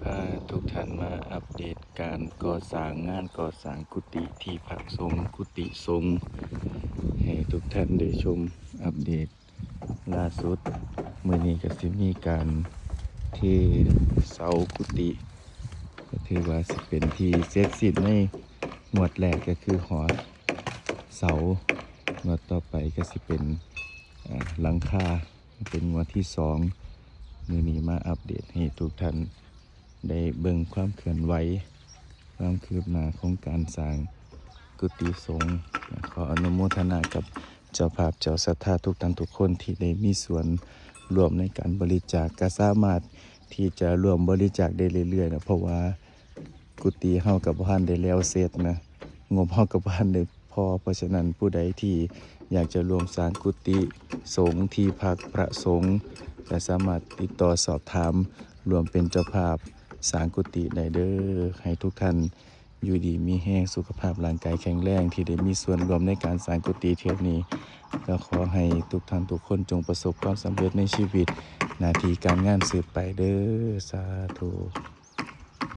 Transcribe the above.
ພາທຸກທ່ານມາອັບເດດການກໍ່ສ້າງ, ງານກໍ່ສ້າງກຸຕິທີ່ພັກສົງ, ກຸຕິສົງ ໃຫ້ທຸກທ່ານໄດ້ຊົມອັບເດດລ່າສຸດ. ມື້ນີ້ກໍຊິມີການເທເສົາກຸຕິ ກໍຖືວ່າຊິເປັນທີ່ເສັດສິ້ນໃນງວດແລກ ກໍຄືຫໍເສົາ, ງວດຕໍ່ໄປກໍຊິເປັນ ອາ ຫຼັງຄາ ເປັນງວດທີສອງ. ມື້ນີ້ມາອັບເດດໃຫ້ທຸກທ່ານໄດ້ເບິ່ງຄວາມເຄື່ອນໄຫວ, ຄວາມຄືບໜ້າຂອງການສ້າງກຸຕິສົງ. ຂໍອະນຸໂມທະນາກັບເຈົ້າພາບເຈົ້າສັດທາທຸກທ່ານທຸກຄົນທີ່ໄດ້ມີສ່ວນຮ່ວມໃນການບໍລິຈາກ. ກະສາມາດທີ່ຈະຮ່ວມບໍລິຈາກໄດ້ເລື້ອຍໆນະ, ເພາະວ່າ ກຸຕິເຮົາກໍບໍ່ທັນໄດ້ແລ້ວເສັດນະ, ງົບເຮົາກໍບໍ່ທັນໄດ້ພໍ. ເພາະສະນັ້ນ ຜູ້ໃດທີ່ຢາກຈະຮ່ວມສ້າງກຸຕິສົງ ທີ່ພັກພະສົງ ກໍສາມາດຕິດຕໍ່ສອບຖາມຮ່ວມເປັນເຈົ້າພາບສ້າງກຸຕິໄດ້ເດີ. ໃຫ້ທຸກທ່ານຢູ່ດີມີແຮງ, ສຸຂະພາບຮ່າງກາຍແຂງແຮງ, ທີ່ໄດ້ມີສ່ວນຮ່ວມໃນການສ້າງກຸຕິເທື່ອນີ້. ກໍຂໍໃຫ້ທຸກທ່ານທຸກຄົນຈົ່ງປະສົບຄວາມສຳເລັດໃນຊີວິດ, ໜ້າທີ່ການງານສືບໄປເດີ. ສາທຸ.